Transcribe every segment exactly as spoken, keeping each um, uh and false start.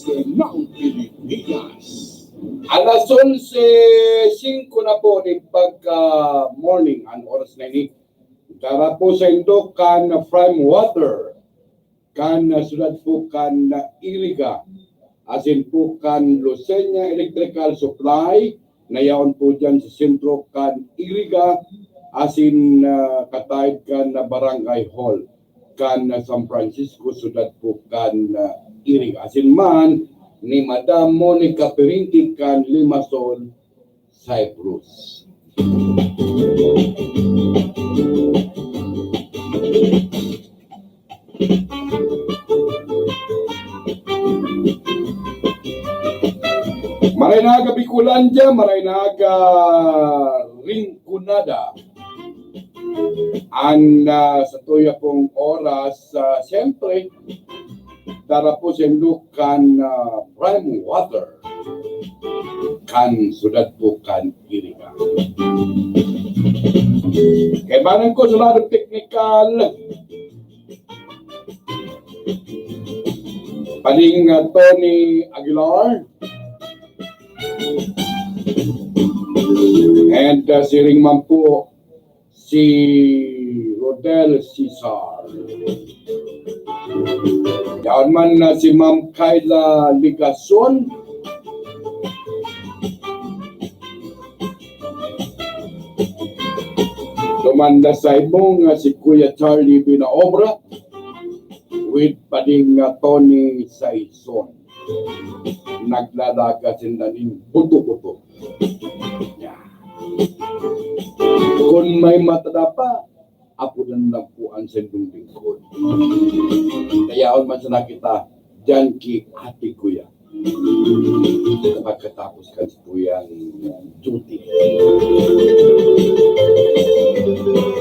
ng Pilipinas. Alas onse singko na po nin pagka-morning an oras na ini. Dara po saindo kan Prime Water, kan syudad po kan Iriga, asin po kan Lucena Electrical Supply, na yaon po diyan sa sentro kan Iriga, asin, ah, kataid kan Barangay Hall kan San Francisco, syudad po kan, ah, Iriga. Asin man ni Madam Monica Perinte kan Limassol, Cyprus. Maray na aga, Bicolandia, maray na aga, Rinconada. An, ah, sa tuya pong oras, ah, siyempre, dara po saindo kan, ah, Prime Water, kan syudad po kan Iriga. Kaibanan ko sa lado teknikal, Pading, ah, Tony Aguilar. And, ah, siring man po si Rodel Cesar. Yaon man na si Ma'am Kyla Ligason. Tumanda sa ibong, ah, si Kuya Charlie Binaobra with Pading, ah, Tony Saison. Naglalaga sinda nin buto-buto. Yan. Kun may matada pa, apodan lang po an saindong lingkod. Kaya man sana kita, diyan ki Ate Kuya. Pagkatapos kan sa tuyang duty.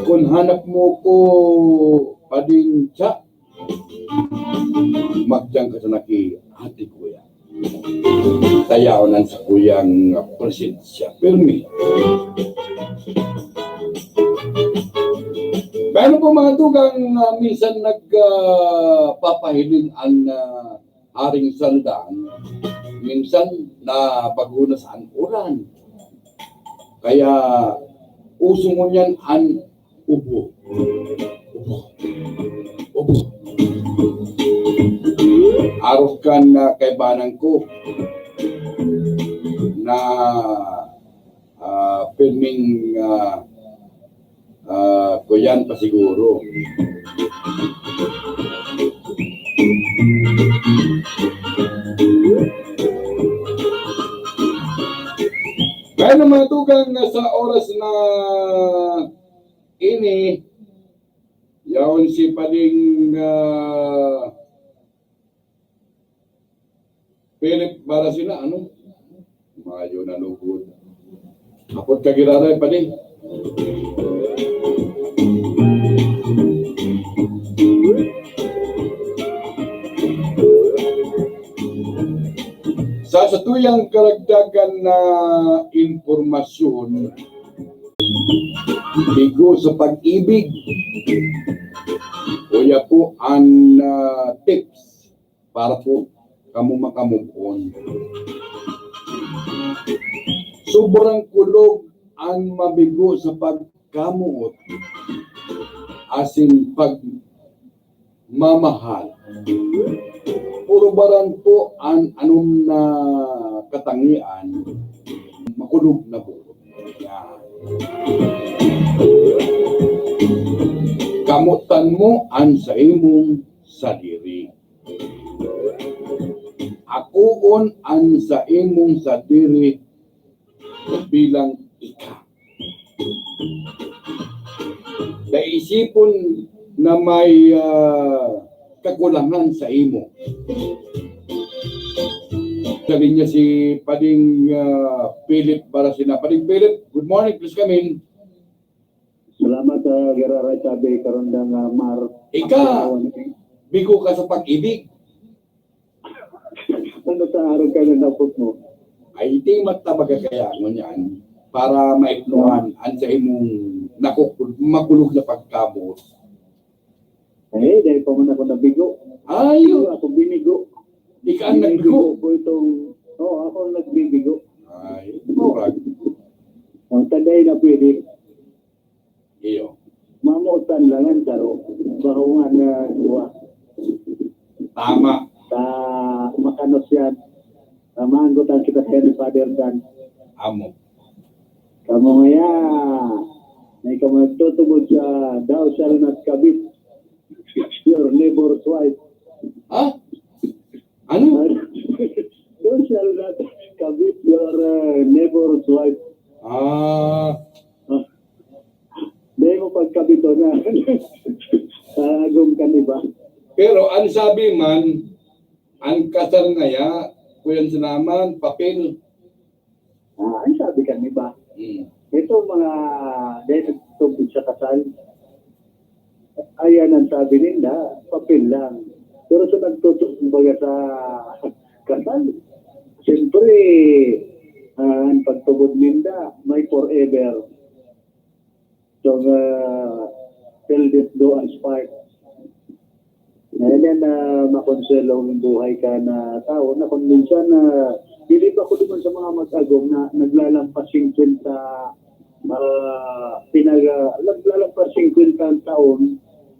Kun hanap mo ko, Pading Cha, magdiyan ka sana ki Ate Kuya. Tayaon an sakuyang presensya. Pirmi. Pero po, mga tugang, ah, minsan nag, ah, papahiling an, ah, Haring Sandan, minsan napaghunas an uran. Kaya uso ngunyan an ubo. Ubo. Ubo. Arog kan, ah, kaibanan ko na, ah, pirming, ah, ah, kuyan pa siguro. Kaya naman, tugang, sa oras na ini, yaon si Pading, ah, Philip Barasina, ano? Mayo na lugod. Apod ka giraray, Pading. Sa satuyang karagdagan na impormasyon, bigo sa pag-ibig. Uya po an, ah, tips para po kamo maka-move on. Sobrang kulog an mabigo sa pagkamoot asin pagmamahal. Puro baran po an anom na katangian, makulog na po. Yan. Kamotan mo an saimong sadiri. Akoon an saimong sadiri bilang ika. Dai isipon na may, ah, kakulangan sa imo. Sa linya si Pading, ah, Philip Barasina. Pading Philip, good morning, please come in. Salamat, ah, giraray, sabi, karundang, ah, Mar. Ika, bigo ka sa pag-ibig. Ano sa araw ka na napot mo? Ay, iti mata baga kaya ngunyan para maiknuhan an sa imong nakukul-, makulog na pagkabot. Eh, dahil pa man ako nabigo. Ayo. Ako binigo. Ika ang nagbigo. Nagbigo po itong, oo, ako ang nagbibigo. Ay, murag. Ang tagay na pwede. Iyo. Mamotan lang ang saro. Bahungan na buwa. Tama. Sa makanos yan. Sa maanggot ang kita kaya ni Father Dan. Amo. Kamo ngaya, may ka magtutubod sa "Thou shall not covet your neighbor's wife." Ha? Ano? "Thou shall not covet your, uh, neighbor's wife." Ah. Ah. Dahil mo pagkabito na. Ah, agom ka, di ba? Pero ang sabi man, ang kasal ngaya, kuyan sa naman, papel. Ah, ang sabi ka, di ba? Hmm. Ito mga, dahil nagtutubod sa kasal, ayan ang sabi nila, papel lang. Pero sa nagtutubod baga sa kasal, siyempre, ah, ang pagtubod ninda, may forever. So, ah, till death do us part. Ngayon yan, ah, makonselo ang buhay ka na tao na kung minsan, ah, dili pa ko duman sa mga mag-agom na naglalampas singkwenta, ah, pinaga-, naglalampas singkwenta ang taon,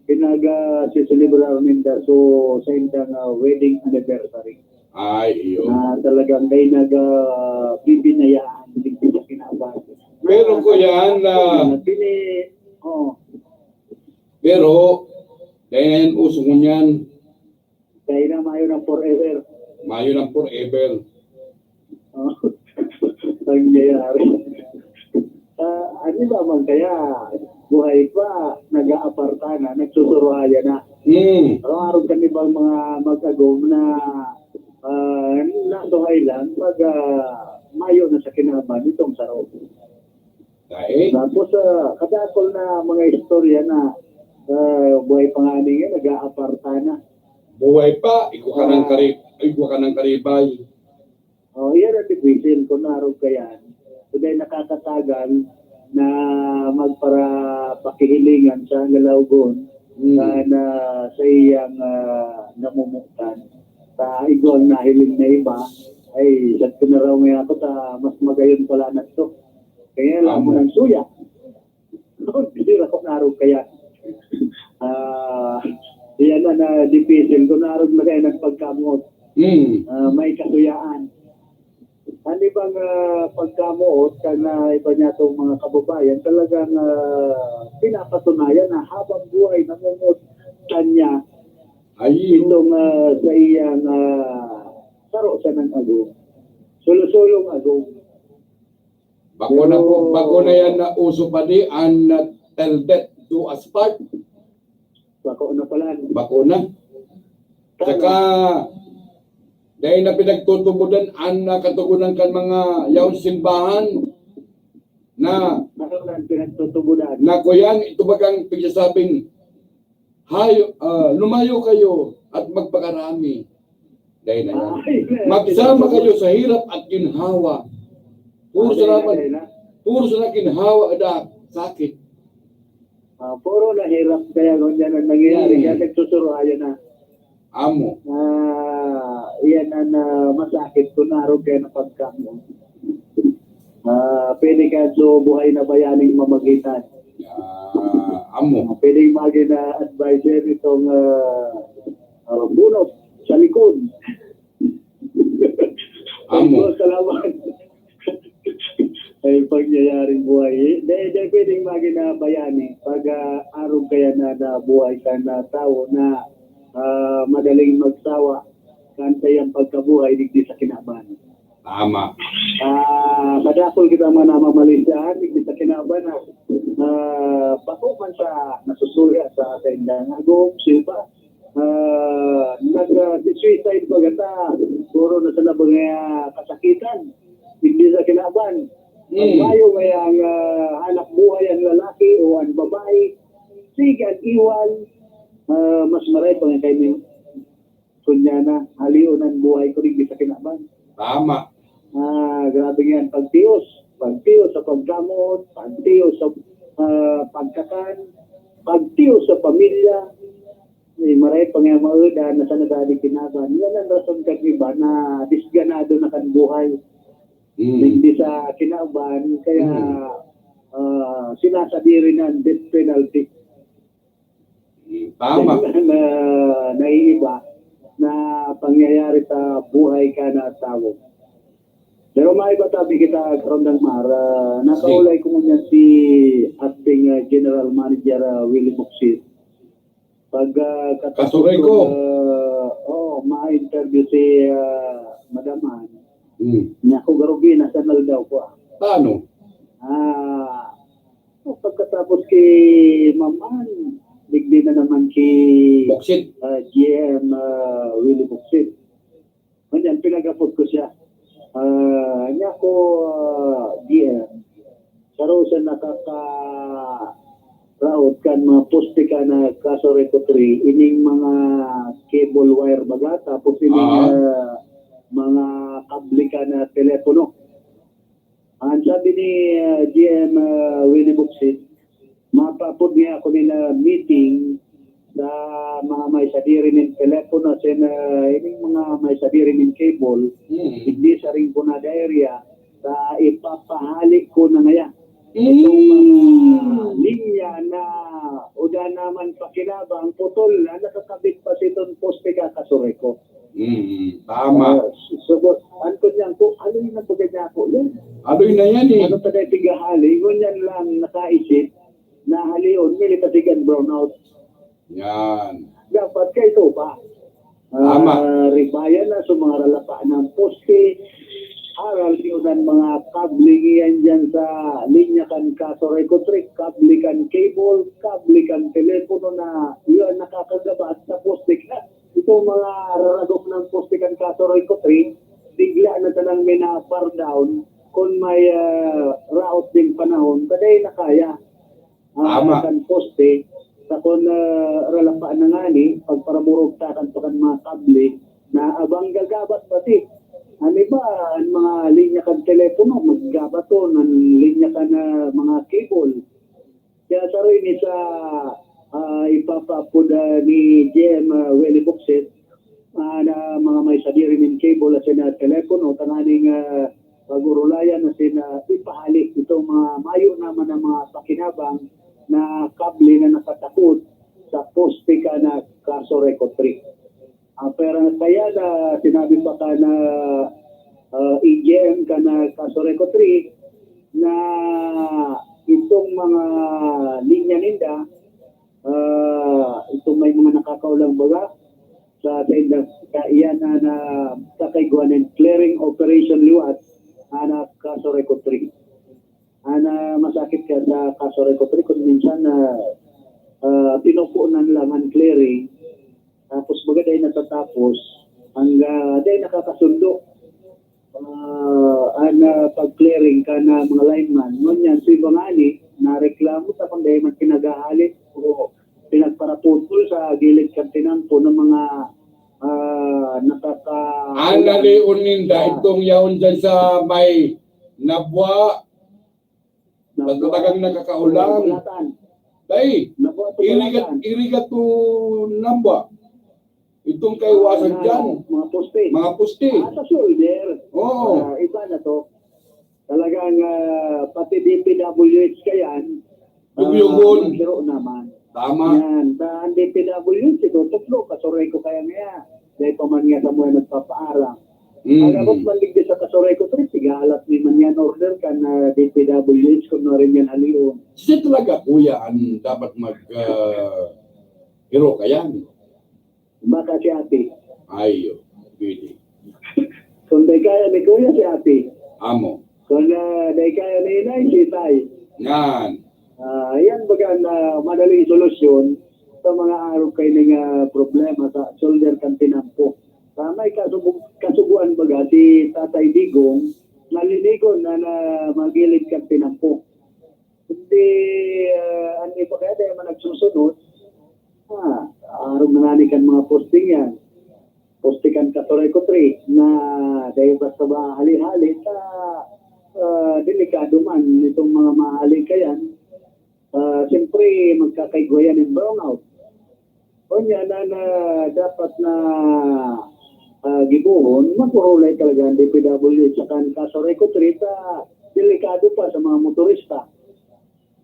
pinaga-, siselebrar ninda. So, sa indang, ah, wedding anniversary. Ay, iyo. Na talagang may nag, ah, bibinayaan, hindi sa kinaban. Pero, ah, kuya, na, na pini-, oo. Pero, dahil uso ko niyan. Kaya na mayo ng forever. Mayo ng forever. Oh. Ang nangyayari. Ah, ano ba man kaya? Buhay pa, nag-aaparta na, nagsusuruhaya na. Hmm. Pero aron kan ibang mga mag-agom na, ah, nasuhay lang pag, ah, mayo na sa kinaban itong saro. Dai? Tapos, ah, kadakol na mga istorya na, ah, buhay pa nga niya, nag-aaparta na. Buhay pa, igwa ka ng Ah. kari-, igwa ka ng karibay. Oh, iyan ang dipisil, kun arog ka yan. Kundi nakakatagal na magparapakihilingan sa ngalawgon Hmm. na, na sa iyang, ah, namumutan. Sa igwang nahiling na iba, ay, sa tinaraw nga ako, ta, mas magayon pala na to. Kaya lang Amo. mo ng suya. Bira ko narog kaya. Ah, iyan na, na dipisil. Kung narog na kayo nagpagkamot, Hmm. ah, may kasuyaan. Ano bang, ah, pagkamoot ka na iba niya itong mga kababayan, talagang, ah, pinapatunayan na habang buhay, namumutan niya Ay, itong, ah, sa iyang, ah, saro sa nang agom. Sulo-sulong agom. Bako na po, Pero bako na yan na uso pa di, an, ah, till death do us part. Bako na pala. Bako na. Tama. Saka, dahil na pinagtutubodan an, ah, katogonan kan mga yaon simbahan na Ano na ang pinagtutubodan? na kuyan, ito bagang pigsasabing, "Hayo, ah, lumayo kayo at magpakarami." Dahil na yan. Ay, Magsama kayo sa hirap at ginhawa. Puro Ay, sana ay, mag-, ay, na. puro sana ginhawa at sakit. Ah, puro na hirap kaya ngunyan ang nangyayari. Hmm. Kaya nagsusuruhayan na. Amo. Ah, iyan ang, ah, masakit kung narog kaya na pagkamo. Ah, pwede ka so buhay na bayaning mamagitan. Ah, amo. Ah, pwede maging, ah, advisor itong, ah, ah, bunot sa likod. Amo. Ay, salamat. Ay, pangyayaring buhay. Dahil, dahil pwedeng maging na bayani pag, ah, arog kaya na, na buhay ka na tao na, ah, madaling magsawa kan sa iyang pagkabuhay digdi sa kinaban. Tama. Ah, madakol kita mga namamalisyahan, digdi sa kinaban na, ah, bako man sa nasusuya sa saindang agom, siya pa, ah, nag, ah, suicide pa gata, puro na sa labang, ah, kasakitan, digdi sa kinaban. Ang Mm. bayo may ang, ah, hanap buhay ang lalaki o ang babae, sige, ang iwal, ah, mas maray pa nga kayo. Kunya na, halion ang buhay ko digdi sa kinaban. Tama. Ah, grabe nga yan. Pagtios. Pagtios sa pagkamot, pagtios sa, ah, pagkakan, pagtios sa pamilya. Eh, maray pa nga maodan na sa nadali kinaban. Yan ang rason kan iba na disganado na kan buhay. Mm. Digdi sa kinaban, kaya, Mm. ah, sinasadiri na ang death penalty. Mm, tama. Yan ang, ah, naiiba na pangyayari sa buhay kan tawo. Pero may iba tabi kita, Karondang Mar, ah, nakaulay ko ngunyan si acting, ah, general manager, ah, Willie Bocsit. Pag, ah, katapos Kasureko. ko, ah, oo, ma-interview si, ah, Madam Ann. Hmm. Niya ako, "Garugi, nasa nal daw ko, ah?" Paano? Ah, oh, pagkatapos ki Ma'am Ann, digdi na naman ki, Bocsit. ah, G M, ah, Willie Bocsit. Ngunyan, pinag-apod ko siya. Ah, niya ako, ah, G M. Saro siya nakakaraot kan mga poste kan Casureco three, ining mga cable wire baga, tapos ining, Ah. ah, mga kable kan telepono. Ang sabi ni, ah, G M, ah, Willie Bocsit, mapaapod niya ako nin, ah, meeting sa mga may sadiri nin telepono, asin, ah, ining mga may sadiri nin cable, Mm. digdi sa Rinconada area, sa ipapahali ko na ngaya. Itong mga Mm. linya na uda naman pakinabang, putol na nakakabit pa sa itong poste kan Casureco. Mm, tama. Ah, su-, subot, an ko niyan ko, ano yung nagbaga niya ako? Yan. Ano yun na yan eh? Ano pa na tigahali? Ngunyan lang nakaisip na halion, may litasigan brownout. Yan. Dapat kayo ito pa. Tama. Ah, ribayan na sa mga ralapa ng poste. Aral yun ang mga kable iyan dyan sa linya kan Casureco three, kable kan cable, kable kan telepono na yun nakakagabat sa poste ka. Itong mga raragok ng poste kan Casureco three, bigla na tanang may na-bar down kung may, ah, raot ding panahon, kaday na kaya. Ah, Tama. kan poste, sa kun, ah, ralapa na ngani, pagparamurog takan pa kan mga kable, na abang gagabat pati. Ano ba, ang mga linya kan telepono, maggabaton, ang linya kan, ah, mga cable. Kaya saro ini sa, ah, ipapaapod, ah, ni G M, ah, Willie Bocsit, ah, na mga may sadiri nin cable asin, ah, telepono, tanganing, ah, pag-urulayan asin, ah, ipahali itong mga mayo naman ang mga pakinabang na kable na nakatakod sa poste kan Casureco three. Ah, pero kaya na sinabi pa kan, ah, A G M kan Casureco three na itong mga linya ninda, ah, itong may mga nakakaulang baga sa, sa inda, kaya iyan na, na kakaigwa nin clearing operation liwat, ah, na Casureco three. An, ah, masakit ka sa Casureco three kun minsan, ah, ah, pinupunan lang an clearing, tapos baga dai natatapos, hangga dai nakakasundo, ah, an, ah, pag-clearing kan mga lineman. Ngunyan, sa iba ngani, nareklamo ta kun dai man pinaghahali o pinagparaputol sa gilid kan tinampo ng mga, ah, nakaka- An halion ninda, itong yaon dyan sa may Nabua, Nabua. Talagang nakakaulang. Bulatan. Dai, Nabua to iriga, Bulatan. Iriga to Nabua. Itong kaiwasan Ah, dyan. Mga poste. Mga poste. Ah, sa shoulder. Oo. Ah, iba na to. Talagang, ah, pati D P W H kayan, Dugyogon. Ah, magsiro naman. Tama. Yan. Sa ang D P W H, ito, tatlo, Casureco kaya ngaya. Dahil pa man nga sa mga nagpapaaram. Mm. Pag-abot man digdi sa Casureco three, tiga alas ni man yan order kan, ah, D P W H kung ano rin yan halion. Siya talaga, kuya, ang dapat mag, ah, hero ka yan. Baka si ate. Ayo, pwede. Kung dai kaya ni kuya, si ate. Amo. Kung, ah, dai kaya ni inay, si tay. Yan. Ah, yan baga na madaling solusyon sa mga arog kayo nga problema sa shoulder kan tinampo. Sa may kasubu-, kasubuan baga si Tatay Digong, nalinigon na, na magilid kan tinampo. Kundi, ah, an iba kaya dai man nagsusunod, ah, arog na ngani kan mga posting yan. Poste kan Casureco three na dai basta ba hali-hali sa, ah, delikado man nitong mga mahali kayan. Ah, siyempre, magkakaigwa yan ng brownout. Unya na, na dapat na, ah, gibohon, magurulay talaga ang D P W H saka ang Castro Eco Three ta delikado pa sa mga motorista.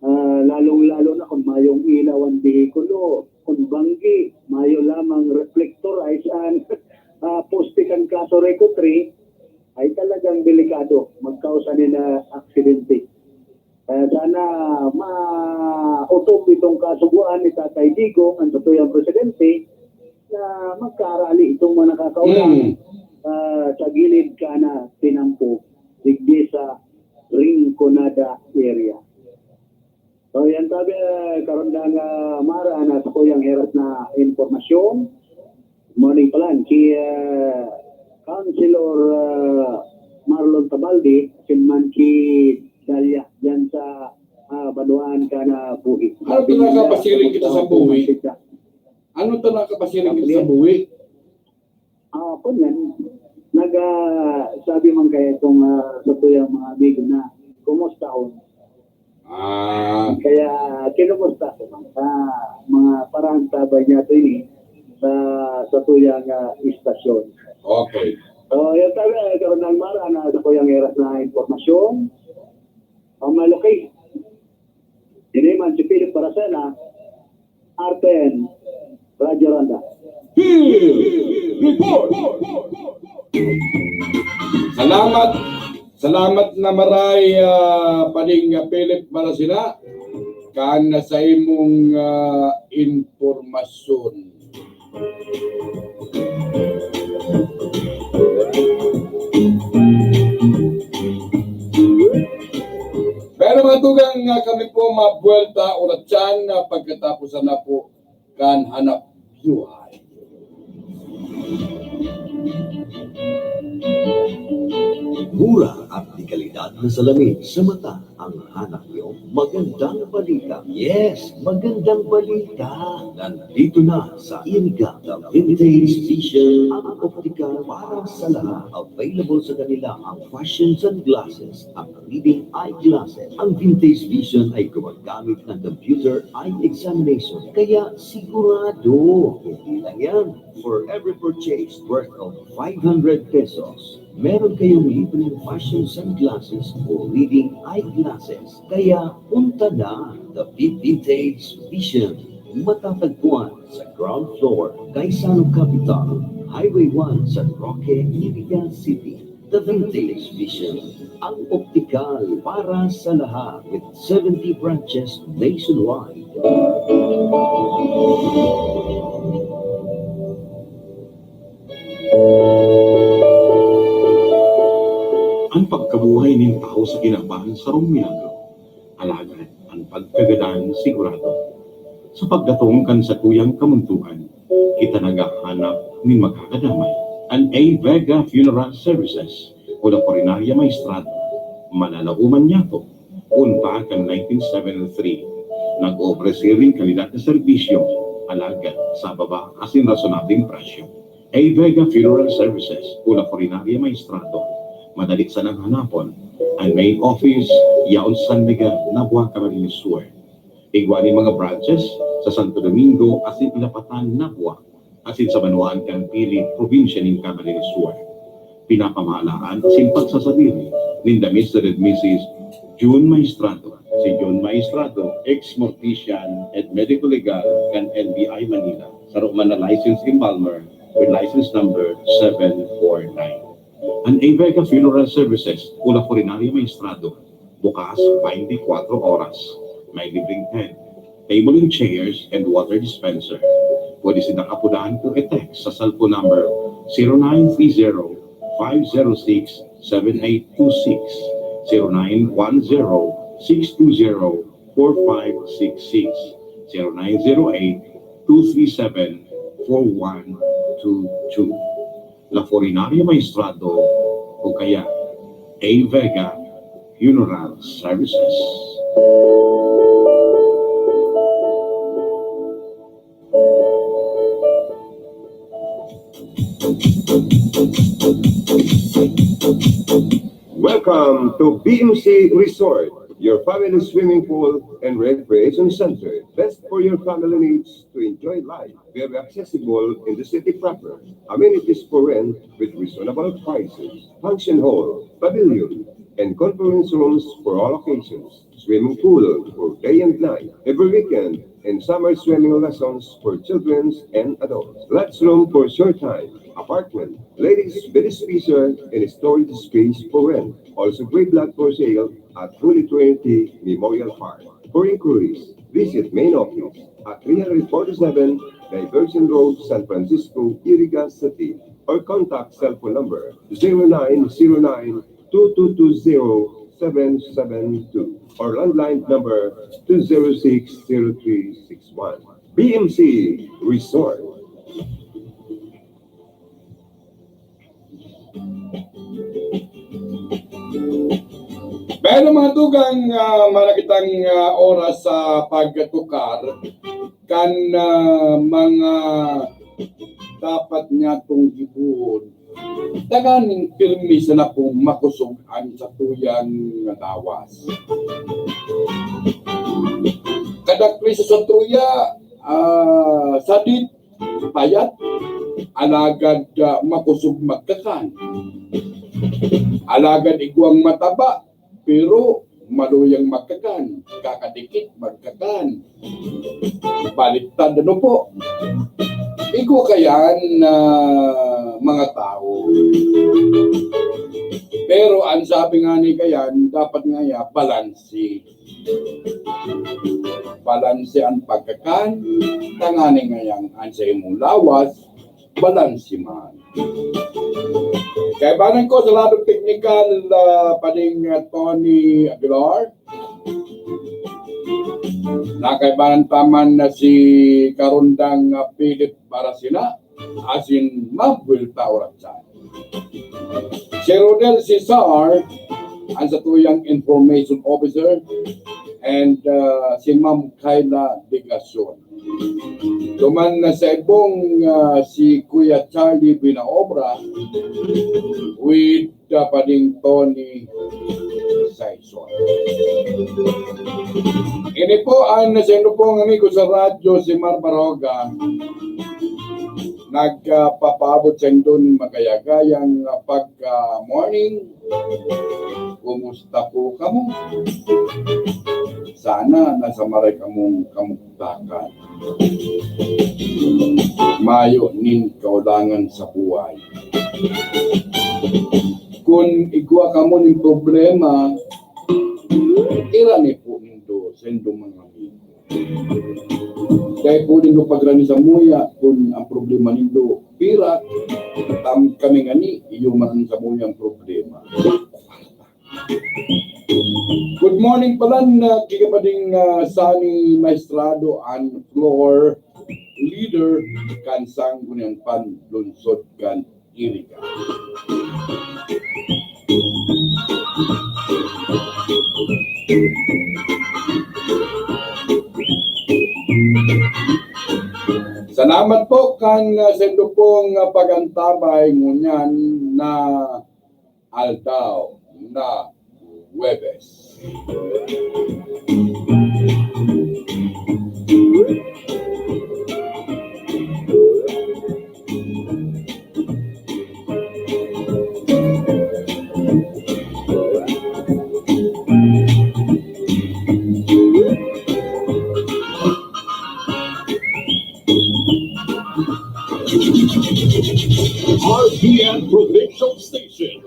Ah, lalong-lalo na kung mayong ilaw ang behikulo, kung banggi, mayo lamang reflectorize ang, ah, poste kan Castro Eco Three, ay talagang delikado, magkausa ni na aksidente. Kaya sana maotob itong kasugoan ni Tatay Digong, ang satuyang presidente, na magkaarali itong mga nakakaulang, Mm. ah, sa gilid kana tinampo, digdi sa Rinconada area. So, yan tabi, ah, karon na nga mara na sa kuyang heras na impormasyon. Morning pa lang, si, ah, Councilor, ah, Marlon Tabaldi, asin man si Dalia, dyan sa, ah, Banuan kana buhi. Ano to, nakapasiring kita sa buhi? Ano to, nakapasiring kita sa buhi? Ah, ako niyan, nag, ah, sabi man kaya itong, ah, sa tuyang mga amigo na, "Kumusta hon?" Ah. Kaya kinumusta ko man sa mga parang tabay niya ito ini sa, sa tuyang, ah, istasyon. Okay. So, yan tayo, eh, karon nang mara na sa tuyang heras na impormasyon. Ang malaki. Ini man si Philip Baracena, R T N, Radyo Ronda. Field Report! Salamat, salamat na maray, ah, Pading, ah, Philip Baracena, kan sa imong, ah, impormasyon. Pero mga tugang, ah, kami po mabuwelta urat dyan, ah, pagkatapos na po kan hanap buhay. Mura at de kalidad na salamin sa mata ang hanap niyo. Magandang balita. Yes, magandang balita. Nandito na sa Iriga, The Vintage Vision, ang optikal para sa lahat. Available sa kanila ang fashion sunglasses, ang reading eyeglasses. Ang Vintage Vision ay gumagamit ng computer eye examination, kaya sigurado. Hindi lang yan. For every purchase worth of five hundred pesos, meron kayong libreng fashion sunglasses o reading eyeglasses. Kaya punta na, The Vintage Vision. Matatagpuan sa ground floor, Gaisano Capital, Highway one, San Roque, Iriga City. The Vintage Vision, ang optikal para sa lahat, with seventy branches nationwide. An pagkabuhay nin tawo sa kinaban sarong milagro. Alagad an pagkagadan sigurado. Sa pagdatong kan sakuyang kamuntoan, kita naghahanap nin makakadamay. An A Vega Funeral Services o La Funeraria Maestrado, mananauman niyato. Kun pa kan nineteen seventy-three, nag-oobra siring kalidad na serbisyo, alagad sa baba asin rasonableng presyo. A Vega Funeral Services o La Funeraria Maestrado. Madali sanang hanapon. An main office, yaon sa San Miguel, Nabua, Camarines Sur. Igwa nin mga branches sa Santo Domingo asin Ilapatan, Nabua, asin sa banwaan kan Pili, probinsya nin Camarines Sur. Pinapamahalaan asin pagsasadiri ninda Mister and Missus June Maestrado. Si June Maestrado, ex-mortician and medico legal kan N B I Manila. Saro man na license embalmer with license number seven four nine. An A Vega Funeral Services o La Funeraria Maestrado, bukas twenty-four oras. May libreng tent, table and chairs, and water dispenser. Pwede sindang apodahan o i-text sa cellphone number zero nine three zero, five zero six, seven eight two six, zero nine one zero, six two zero, four five six six, zero nine zero eight, two three seven, four one two two. La Funeraria Maestrado o kaya A Vega Funeral Services. Welcome to B M C Resort. Your family swimming pool and recreation center, best for your family needs to enjoy life. Very accessible in the city proper. Amenities for rent with reasonable prices. Function hall, pavilion, and conference rooms for all occasions. Swimming pool for day and night, every weekend, and summer swimming lessons for children and adults. Lots room for short time. Apartment, ladies bed spacer, and storage space for rent. Also, gray block for sale at Holy Trinity Memorial Park. For inquiries, visit main office at three forty-seven Diversion Road, San Francisco, Iriga City, or contact cellphone number zero nine zero nine two two two zero seven seven two or landline number two zero six zero three six one. B M C Resort. Pero mga tugang, ah, mara kitang, ah, oras sa pagtukar kan, ah, mga dapat niyatong gibohon. Tanganing pirmi sana pong makosog an satuyang lawas. Kadakli sa satuya, ah, sadit, payat, alagad, ah, makosog magkakan. Alagad igwang mataba, pero maluyang magkakan, kakadikit magkakan. Baliktad, ano po? Igwa kayan na mga tao. Pero ang sabi nga ni kayan, dapat nga ya, balanse. Balanse ang pagkakan, tanganing ngayang ang sa imong lawas, balanse man. Kaibanan ko sa ladong teknikal, ah, paning, ah, Tony Aguilar. Nakaibanan taman na si Karundang, ah, Philip Barasina, asin Mabuel Taurachan. Si Rodel Cesar, ang satuyang information officer, and, ah, si Ma'am Kyla Degacion. Duman na sa ibong, ah, si Kuya Charlie Binaobra with, ah, Pading Tony Saison. Ini po ang saindo pong amigo sa radyo, si Mar Baroga, nagpapaabot saindo nin magayagayang pagka-morning. Kumusta po kamo? Sana nasa maray kamong kamugtakan. Mayo nin kaulangan sa buhay. Kun igwa kamo nin problema, irani po nindo sa indong mga amigo. Dai po nindo pagrani samuya kun ang problema nindo pira, tam-, kami ngani, iyo man samuya ang problema. Good morning pala, ah, ki Kapading, ah, Sunny Maestrado, an floor leader kan Sangguniang Panlungsod kan Iriga. Salamat po kan, ah, saindo pong, ah, pag-antabay ngunyan na aldaw na Huwebes. R P N Provincial Stations,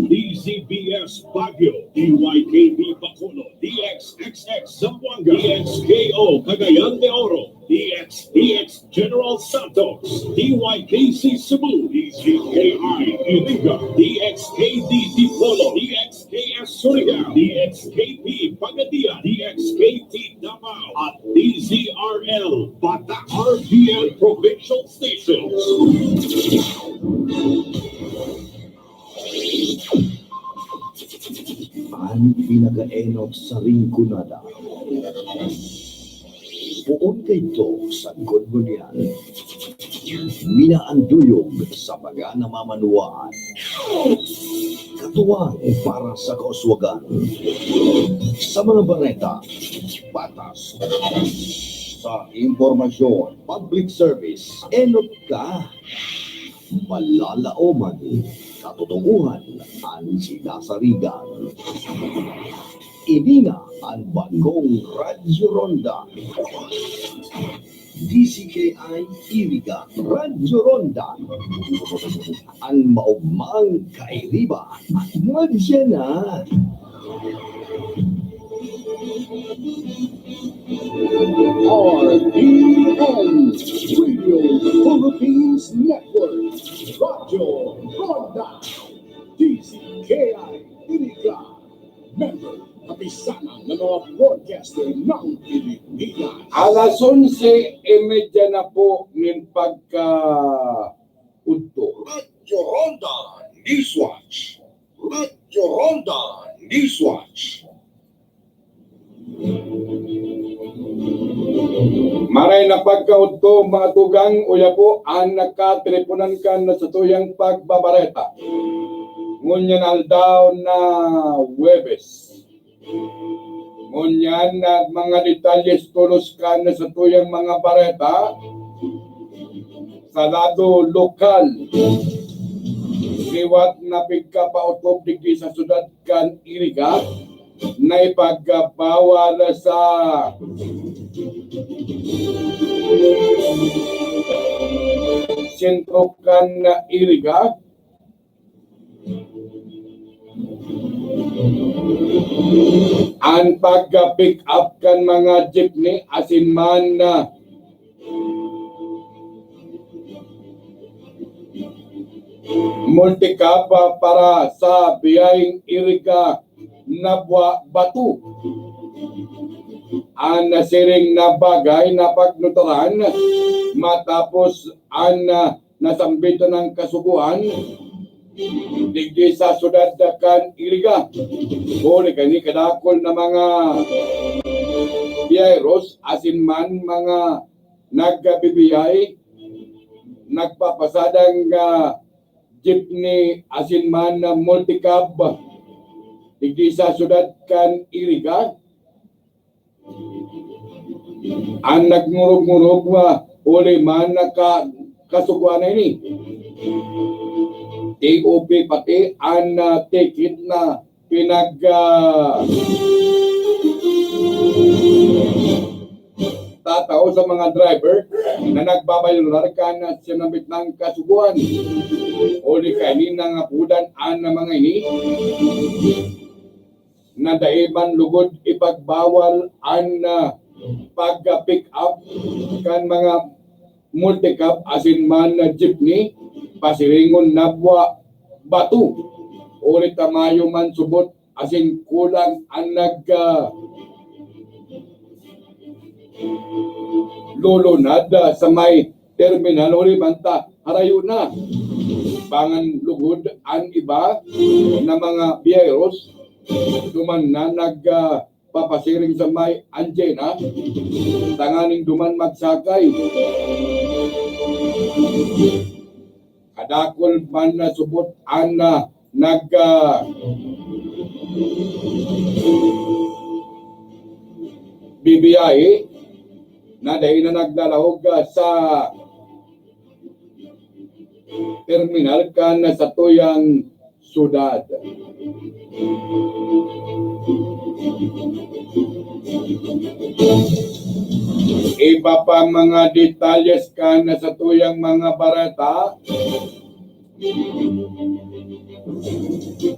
D Z B S Baguio, D Y K B Bacolod, D X X X Zamboanga, D X K O Cagayan de Oro, D X D X General Santos, D Y K C Cebu, D Z K I Iriga, D X K D Dipolog, D X K S Surigao, D X K P Pagadian, D X K T Davao, at D Z R L Bata, R P N Provincial Stations. An pinakaenot sa Rinconada. Poon kaidto sa Gudgudian. Minaanduyog sa mga namamanwaan. Tuwang para sa kauswagan. Sa mga bareta, patas. Sa impormasyon, public service, enot ka. Malalaoman, katotohanan an sinasarigan. Ini na an bagong Radyo Ronda. D C K I Iriga, Radyo Ronda. An maogmang kairiba, madya na. R P N Radio Philippines Network, Radyo Ronda, D C K I Iriga, member, kapisanan ng mga broadcaster ng Pilipinas. Alas onse y media na po nin pagka-udto. Radyo Ronda Newswatch. Radyo Ronda Newswatch. Maray na pagkaudto, mga tugang, uya po an nakateleponan kan satuyang pagbabareta. Ngunyan aldaw na Huwebes. Ngunyan na mga detalye tolos kan satuyang mga bareta sa lado lokal. Liwat na pigkapaotob digdi sa syudad kan Iriga na ipagbawal sa sentro kan Iriga an pagka-pick up kan mga jeepney asin man na multicab para sa biyaheng Iriga Nabua Bato. An nasiring na bagay napagnotaran matapos an, ah, nasambit na kasugoan digdi sa syudad kan Iriga. Huli kan kadakul na mga biyaheros asin man mga nagbibiyay, nagpapasadang, ah, jeepney asin man na multicab digdi sa syudad kan Iriga. An nagngurog-ngurog, ah, huli man na ka-, kasugoan na ini. T O P pati an, ah, ticket na pinag, ah, tatao sa mga driver na nagbabayolar kan sinambit na kasugoan. Huli kaini nangapodan an mga ini na dai man lugod ipagbawal an, ah, pagka-pick up kan mga multicab asin man na jeepney pasiringon Nabua Bato. Huli ta mayo man subot asin kulang an nag, ah, lulunad, ah, sa may terminal, huli man ta harayo na. Pangan lugod an iba na mga biyaheros duman na nag, ah, papasiring sa may Anjena, tanganing duman magsakay. Kadakul man na subot an, ah, nag, ah, bibiyahe na dai na naglalahog, ah, sa terminal kan satuyang syudad. Iba pa mga detalyes kan satuyang mga bareta.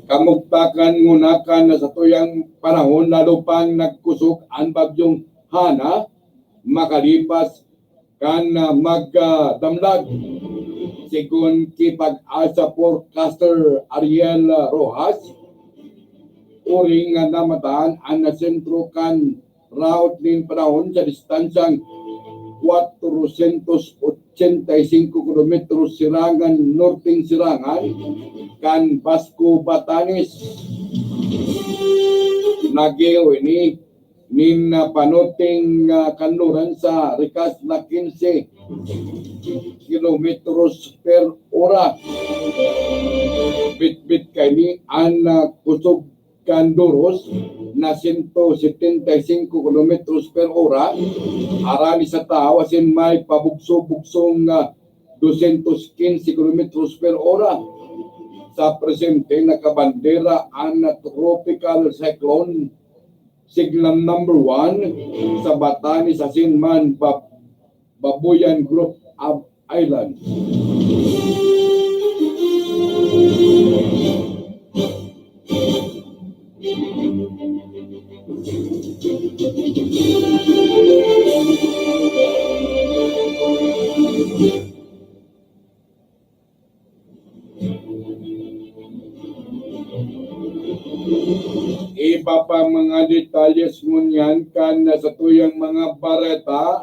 Kamugtakan nguna kan satuyang panahon, lalo pang nagkusog an Bagyong Hana, makalipas kan, ah, magdamlag. Segun ki PAGASA forecaster Ariel, ah, Rojas, uring nga namataan an sentro kan raot nin panahon sa distansyang kwatrosyentos otsenta y singko kilometros sirangan, norteng sirangan kan Basco, Batanes. Nageo ini nin, ah, panuteng, ah, kanluran sa rikas na quince kilometros per ora. Bitbit kaini an, ah, kusog kan duros na sento setenta y cinco kilometros per ora, arani sa tahaw asin may pabugso-bugsong, ah, dosyentos quince kilometros per ora. Sa presente, nakabandera an Tropical Cyclone Signal Number One sa Batanes asin man Bab-, Babuyan Group of Islands. Iba pa mga detalye ngunyan kan satuyang mga bareta.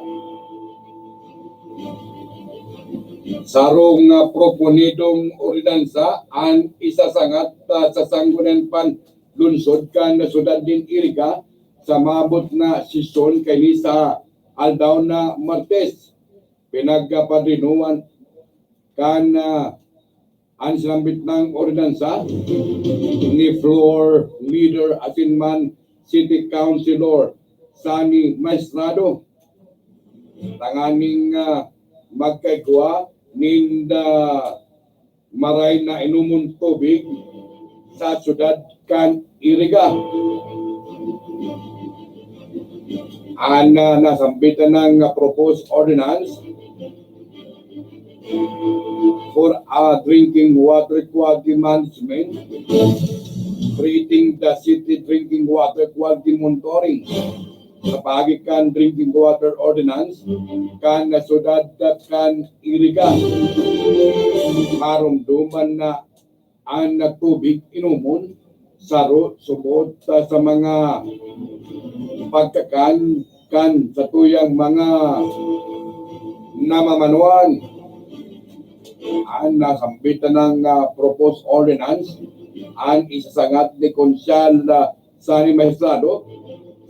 Sarong, ah, proponidong ordinansa an isasangat, ah, sa Sangguniang Panlunsod kan syudad nin Iriga sa maabot na sesyon kaini sa aldaw na Martes. Pinagkapadrinuhan kan, ah, an sinambit na ordinansa ni Floor Leader asin man City Councilor Sonny Maestrado, tanganing, ah, magkaigwa nin, ah, maray na inomon tubig sa syudad kan Iriga. An, ah, nasambit na nga proposed ordinance for a drinking water quality management, creating the city drinking water quality monitoring sa paagi kan drinking water ordinance kan syudad kan Iriga. Maromdoman na an tubig inomon, saro subot, ah, sa mga pagkakan kan satuyang mga namamanuan. An nasambit na nga proposed ordinance, an isasangat ni Konsyal, ah, Sonny Maestrado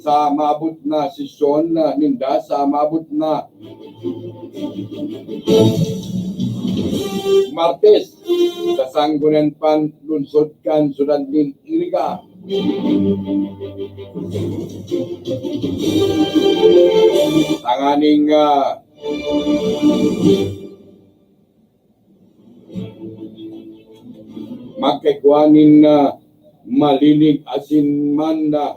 sa maabot na sesyon, ah, ninda sa maabot na Martes sa Sangguniang Panlunsod kan syudad nin Iriga. Tanganing, ah, magkaigwa nin, ah, malinig asin man na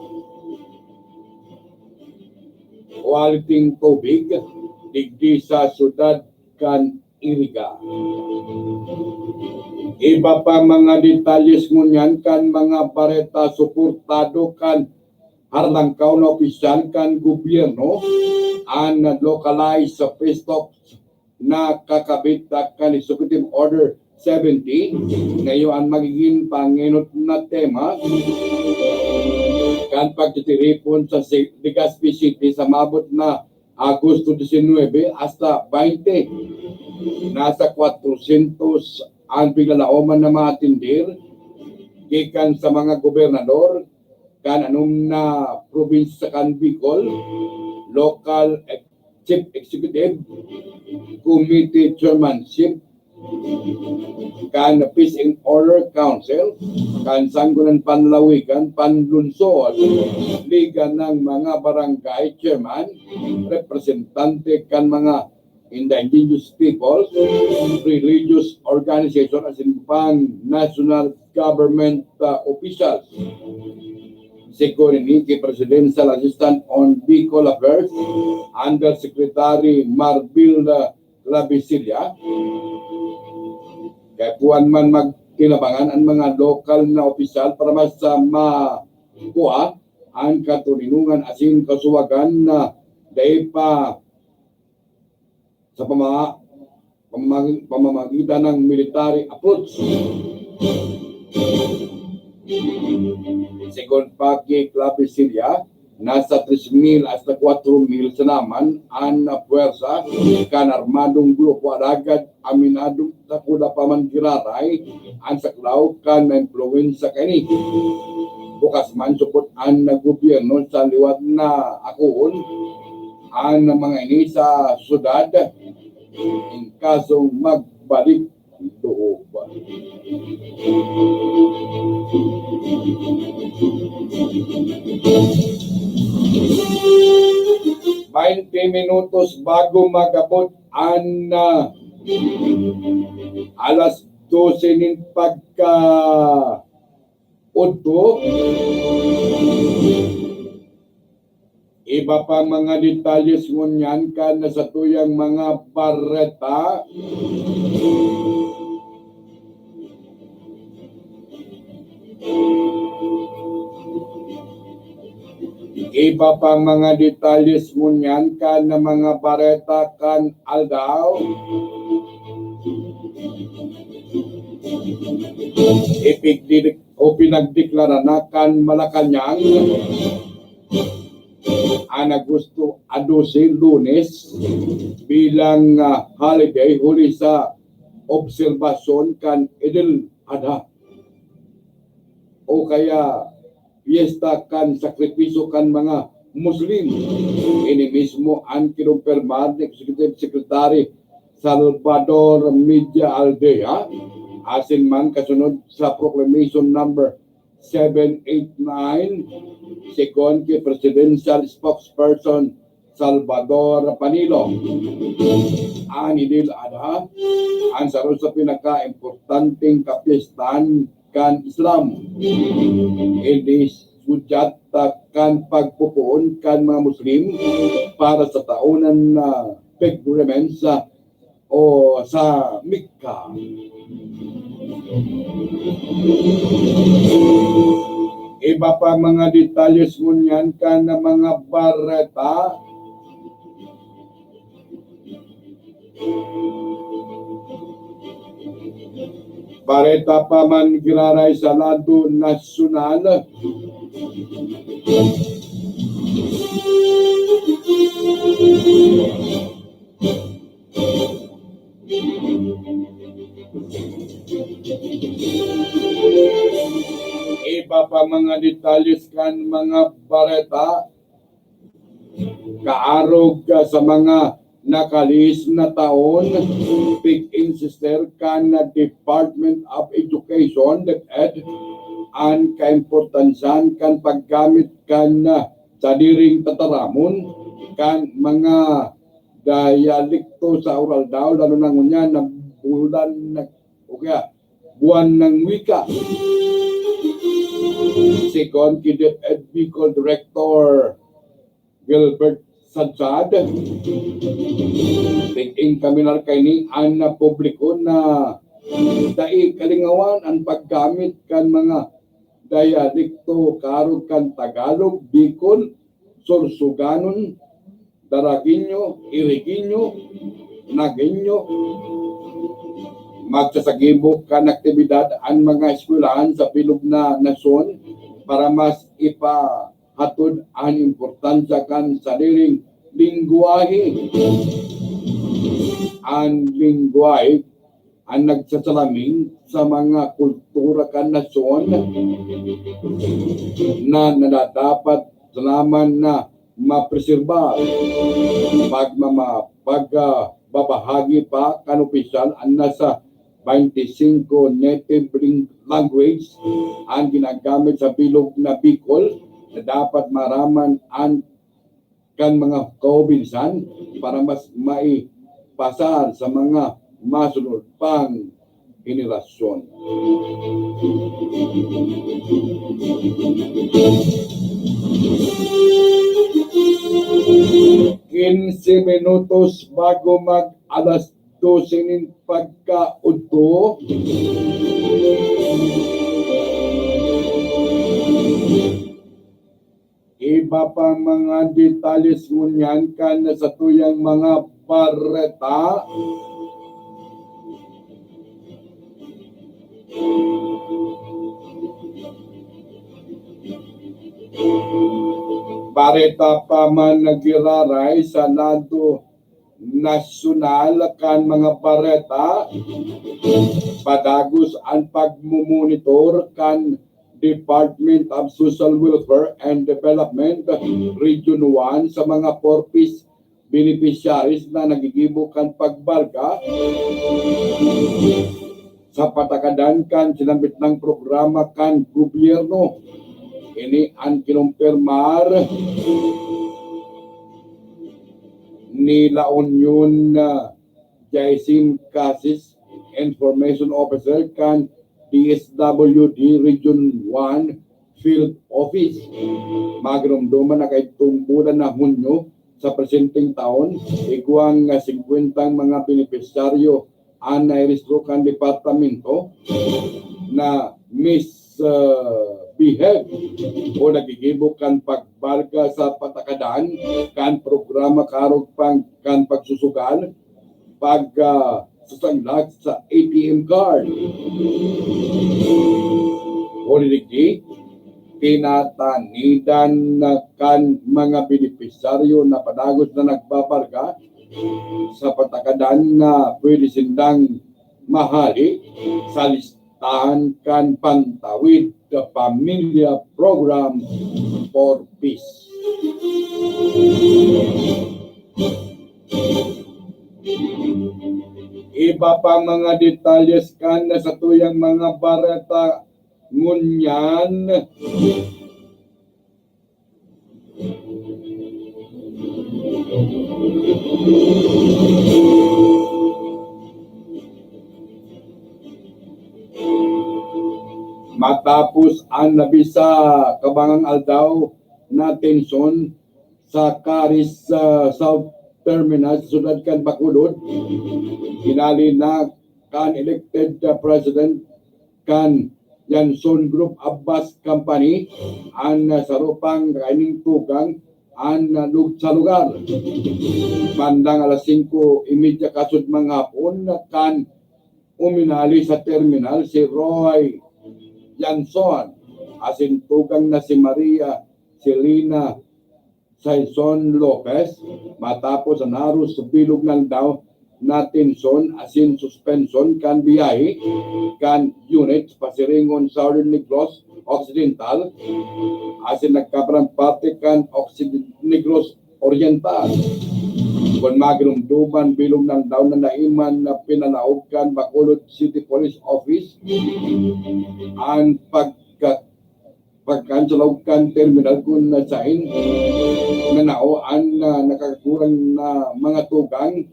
quality tubig digdi sa syudad kan Iriga. Iba pa mga detalye ngunyan kan mga bareta, suportado kan harlangkaw na opisyal kan gobyerno an localized peace talks na kakabit kan Executive Order seventy, na iyo an magigin pangenot na tema kan pagtitiripon sa si-, Legazpi City sa maabot na Agosto diecinuebe hasta baynte. Nasa kwatrosyentos an piglalaoman na maatender gikan sa mga gobernador kan anom na probinsya kan Bicol, local ex-, chief executive, committee chairmanship, kan Peace and Order Council, kan Sangguniang Panlalawigan, Panlunsod, Liga ng mga Barangay Chairman, representante kan mga indigenous peoples, religious organization, asin pang national government, ah, officials. Sigon ini ki Presidential Assistant on Bicol Affairs, Undersecretary Marbil, ah, Clavisilla, kaya puwan man magtinabangan an mga lokal na opisyal para mas, ah, makua an katoninongan asin kasuwagan na dai pa sa pama-, pamamag-, pamamagitan ng military approach. Sigon pa ki Clavisilla, nasa tres mil hasta kwatro mil sana man an puwersa kan armadong grupo, alagad aminado, dakula pa man giraray an saklaw kan mga impluwensya kaini. Bukas man supot an gobyerno sa liwat na akoon an mga ini sa syudad in kasong magbalik loob. Baynte minutos bago mag-abot an, ah, alas dose nin pagka-udto. Iba pang mga detalye ngunyan kan satuyang mga bareta. Iba pang mga detalye ngunyan kan mga bareta kan aldaw. Ipigdi- o pinagdeklara na kan Malacañang an Agosto a dose, Lunes, bilang, ah, holiday huli sa obserbasyon kan Eid al-Adha o kaya piyesta kan sakripisyo kan mga Muslim. Ini mismo an kinumpirmar ni Executive Secretary Salvador Media Aldea, asin man kasunod sa Proclamation Number seven eight nine, segon ki Presidential Spokesperson Salvador Panilo. An Eid al-Adha, an saro sa pinakaimportanteng kapyestahan kan Islam. Ini sudyat kan pagpopoon kan mga Muslim para sa taonan na pilgrimage sa o sa Mecca. Iba pa mga detalye ngunyan kan mga bareta. Bareta pa man giraray sa lado nasyonal. Iba pa mga detalye kan mga bareta, kaarog sa mga nakalihis na taon, pig-insister kan Department of Education, DepEd, an kaimportansyahan kan paggamit kan sadiring tataramon kan mga diyalekto sa Araldaw, lalo na ngunyan na bulan na, o kaya buwan ng wika. Segon ki DepEd Bicol Director Gilbert Sadsad, tig-enkaminar kaini an publiko na dai kalingawan an paggamit kan mga diyalekto karog kan Tagalog, Bicol, Sorsoganon, Daragueño, Irigeño, Nagueño. Magsasagibok kan aktibidad an mga eskwelahan sa bilog na nasyon para mas ipahatod an importansya kan sadiring lengwahe. An lengwahe an nagsasalamin sa mga kultura kan nasyon na nadadapat salaman na mapreserbar. Pagmama-, pag, ah, babahagi pa kan opisyal an nasa twenty-five native ling-, language an ginagamit sa bilog na Bicol na dapat maraman an kan mga kaubinsan para mas maipasar sa mga masunod pang henerasyon. Quince minutos bago mag alas dose nin pagkaudto. Iba pa mga detalye ngunyan kan satuyang mga bareta. Bareta pa man na giraray sa lado nasyonal kan mga bareta, padagos an pagmomonitor kan Department of Social Welfare and Development Region one sa mga four Ps beneficiaries na nagigibo kan pagbalga sa patakadan kan sinambit nang programa kan gobyerno. Ini an kinumpirmar ni La Union, ah, Jaisim Casis, Information Officer kan D S W D Region one Field Office. Maginumduman na kaidtong bulan na Hunyo sa presenteng taon, igwang singkwentang mga benepisyaryo an nairehistro kan departamento na misbehave o nagigibo kan pagbalga sa patakadan kan programa karog pang, kan pagsusugal, pag, ah, sasanglag sa A T M card. Huli digdi, tinatanidan na kan mga benepisyaryo na padagos na nagbabalga sa patakadan na pwede sindang mahali sa listahan kan Pantawid Pamilya Program for Peace. Iba pa mga detalles kan satuyang mga bareta ngunyan. Matapos an nabisa kabangang aldaw na tensyon sa Caris, ah, South Terminal sa syudad kan Bacolod, hinali na kan elected, ah, president kan Yanson Group Abbas Company an, ah, saro pang kaining tugang an, ah, lug-, sa lugar. Bandang alas singko y media kasud manghapon kan uminali sa terminal si Roy Yanson, asin tugang na si Maria Selena Saison Lopez, matapos an haros bilog na aldaw na tensyon asin suspensyon kan biyahe kan unit pasiringon Southern Negros Occidental asin nagkaparang parte kan Occiden-, Negros Oriental. Kun maginumduman, bilog na aldaw na naiman na pinalaog kan Bacolod City Police Office an pagka-, pagkansalaog kan terminal kun saen nanao an, ah, nakakagurang na mga tugang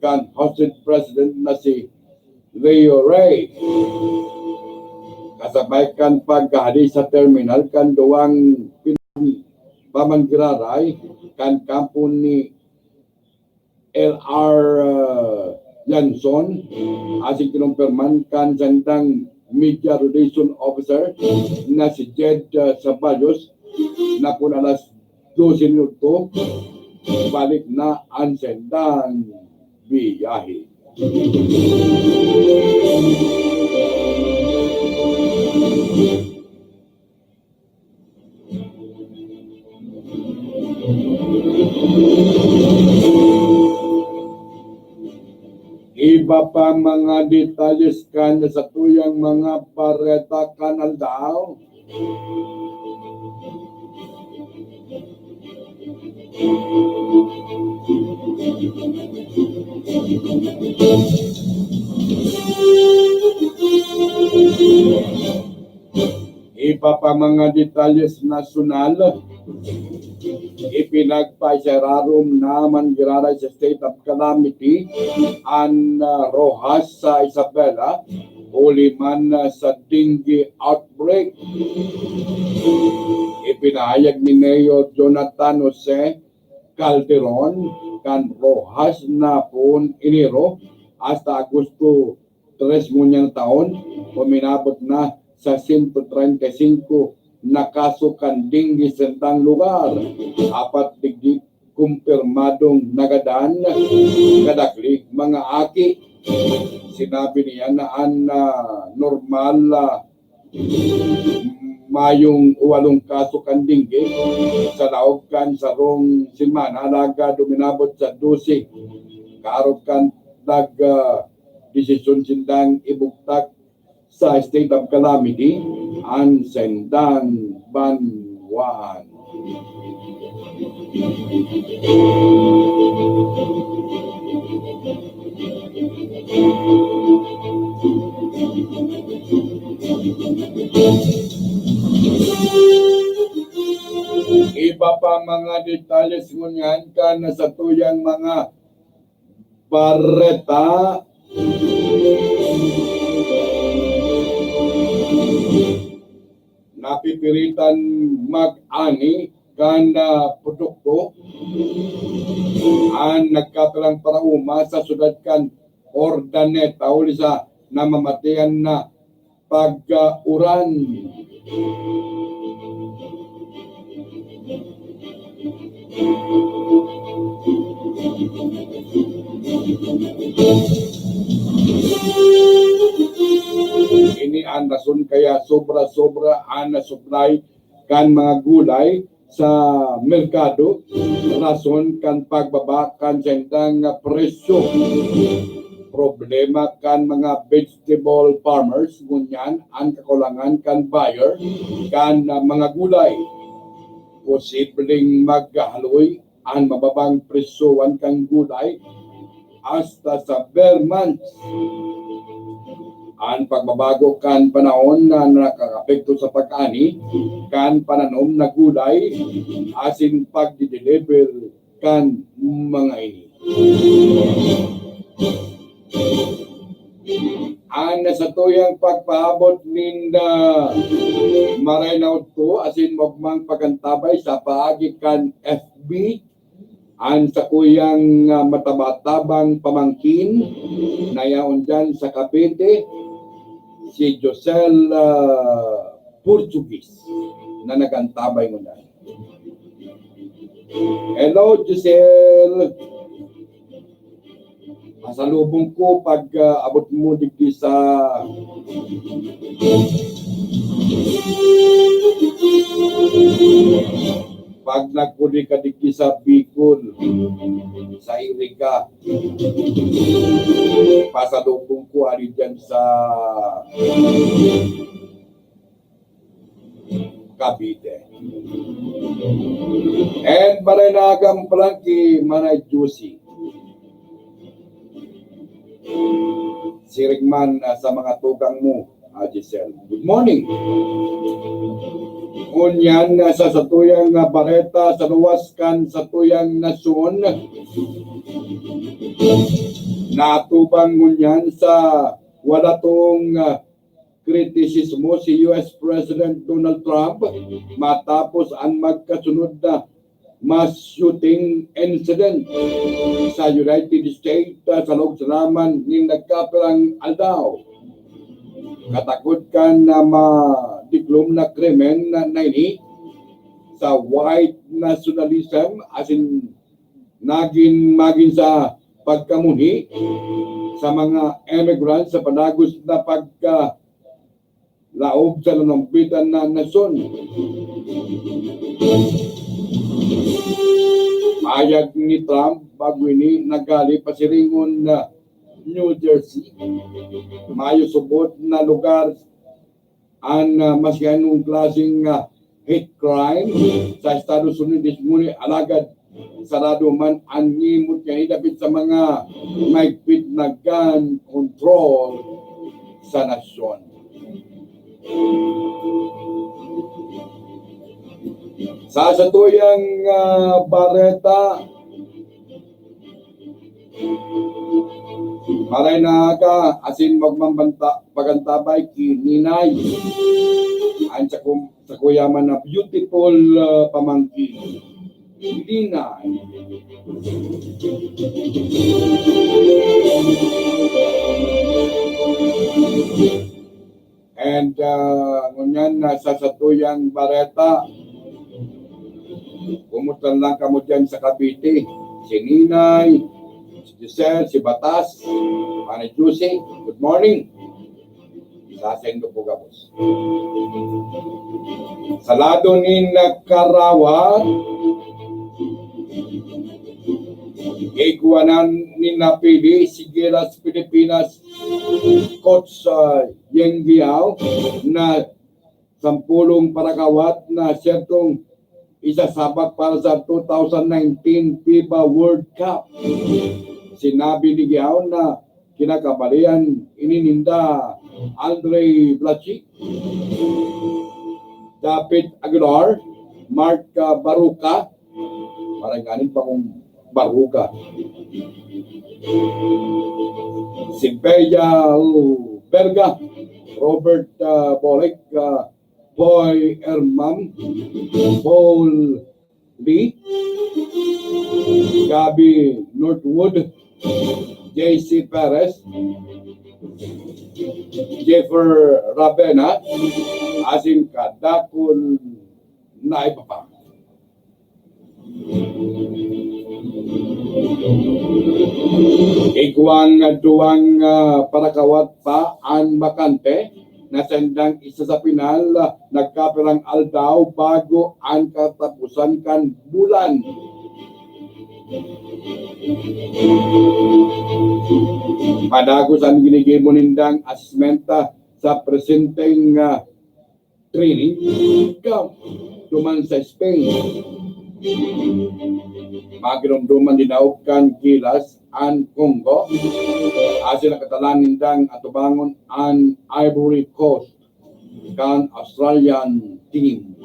kan hostage president na si Leo Rey. Kasabay kan paghahadi sa terminal kan duwang pin-, pamanggiraray kan kampo ni L R, uh, Yanson, asin kinumpirman kan sandang media relation officer na si Jed, uh, Saballos, na kun alas dose minuto, balik na an sandang biyahe. Iba pa mga detalles kan satuyang mga bareta kan aldaw. Iba pa mga detalles nasyonal, ipinagpaisararom na manggiraray sa state of calamity an, ah, Roxas sa Isabela, huli man, ah, sa dengue outbreak. Ipinahayag ni Mayor Jonathan Jose Calderon kan Roxas na poon Enero hasta Agosto tres ngunyan taon, uminabot na sa sento treinta y singko na kaso kan dengue sa sandang lugar. Apat digdi kumpirmadong nagadan, kadakli mga aki. Sinabi niya na an, ah, normal, ah, mayong walong kaso kan dengue sa laog kan sarong semana, alagad uminabot sa dose. Kaarog kan nag, ah, desisyon sindang ibugtak sa state of calamity an sindang banwaan. Iba pa mga detalye ngunyan kan satuyang mga bareta. Napipiritan mag-ani kan, ah, produkto an nagkapirang paraoma sa syudad kan Urdaneta huli sa namamatian na pag-uran. Ini an rason kaya sobra-sobra an supply kan mga gulay sa merkado, rason kan pagbaba kan saindang presyo. Problema kan mga vegetable farmers ngunyan an kakulangan kan buyer kan mga gulay. Posibleng maghaloy an mababang presyohan kan gulay hasta sa bare months. An pagbabago kan panahon na nakakaapekto sa pag-ani kan pananom na gulay asin pagdideliver kan mga ini. An satuyang pagpaabot nin, ah, maray na udto asin maogmang pag-antabay sa paagi kan F B, an sakuyang, ah, mataba-tabang pamangkin na yaon diyan sa Cavite, si Josel, ah, Portuguese, na nag-antabay ngunyan. Hello, Josel. Pasalubong ko pag, ah, abot mo digdi sa pag nagpuli ka digdi sa Bicol, sa Iriga. Pasalubong ko ali diyan sa Cavite. And maray na aga mo palan ki Manay Juicy. Siring man, ah, sa mga tugang mo, ah, Giselle. Good morning. Ngunyan, ah, sa satuyang, ah, bareta, sa luwas kan satuyang nasyon, natubang ngunyan sa wala tong, ah, kritisismo si U S President Donald Trump matapos an magkasunod na mass shooting incident sa United States, ah, sa laog sa laman nin nagkapirang aldaw. Katakod kan na madiklom na krimen na, na ini sa white nationalism, asin nagin, magin sa pagkamunhi sa mga immigrants sa padagos na pagkalaog sa nanambitan na nasyon. Pahayag ni Trump bago ini naghale pasiringon na New Jersey, mayo subot na lugar an, ah, maski anong klaseng, ah, hate crime sa Estados Unidos, ngunit alagad sarado man an ngimot niya dapit sa mga mahigpit na gun control sa nasyon. Sa satuyang, ah, bareta, maray na aga, asin magmambanta, pagantabay ki Ninay. An sakum-, sakuya man na beautiful, ah, pamangkin. Ninay. And, ah, ngunyan na sa satuyang bareta, kumusta lang kamo diyan sa Cavite? Si Ninay, si Giselle, si Batas, Manay Juicy, good morning. Sasendo po gabos. Sa lado ni Nagkarawat, igwanan ni napili si Gilas Pilipinas coach, ah, Yeng Guiao na sampolong parakawat na siyertong isasabak para sa two thousand nineteen FIBA World Cup. Sinabi ni Guiao na kinakabalian ini ninda Andre Blasi, David Aguilar, Mark, ah, Baruca, maray nganin pa kung Baruga. Si Bea Berga, Robert, ah, Bolek, ah, Boy Ermam, Paul Lee, Gabby Northwood, J C Perez, Jeffer Ravena, asin kadakul na iba pa. Igwang duwang, ah, parakawat pa an bakante na sendang isa sa pinal, ah, nagkapirang aldaw bago an katapusan kan bulan. Padagos an ginigibo nindang assessment, ah, sa presenteng, ah, training camp duman sa Spain. Maginumduman dinaog kan kilas an Congo, asin nakatalan nindang atubangon an Ivory Coast kan Australian team.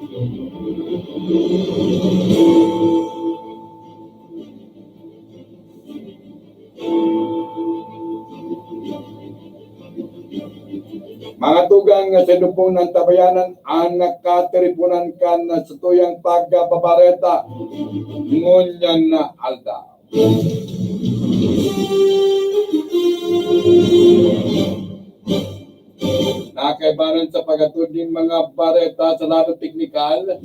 Mga tugang, sa lubong ng tabayanan, ang nakatiripunan kan satuyang pagbabareta ngunyan na aldaw. Nakaibanan sa paghatod nin mga bareta sa lado teknikal,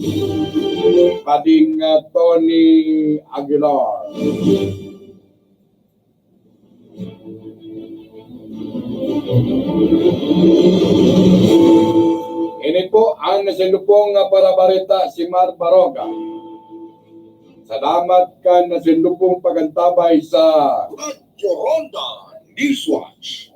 pading, ah, Tony Aguilar. Ini po ang nasindupong nga parabareta si Mar Baroga. Salamat kan nasindupong pagantabay sa Radyo Ronda Newswatch.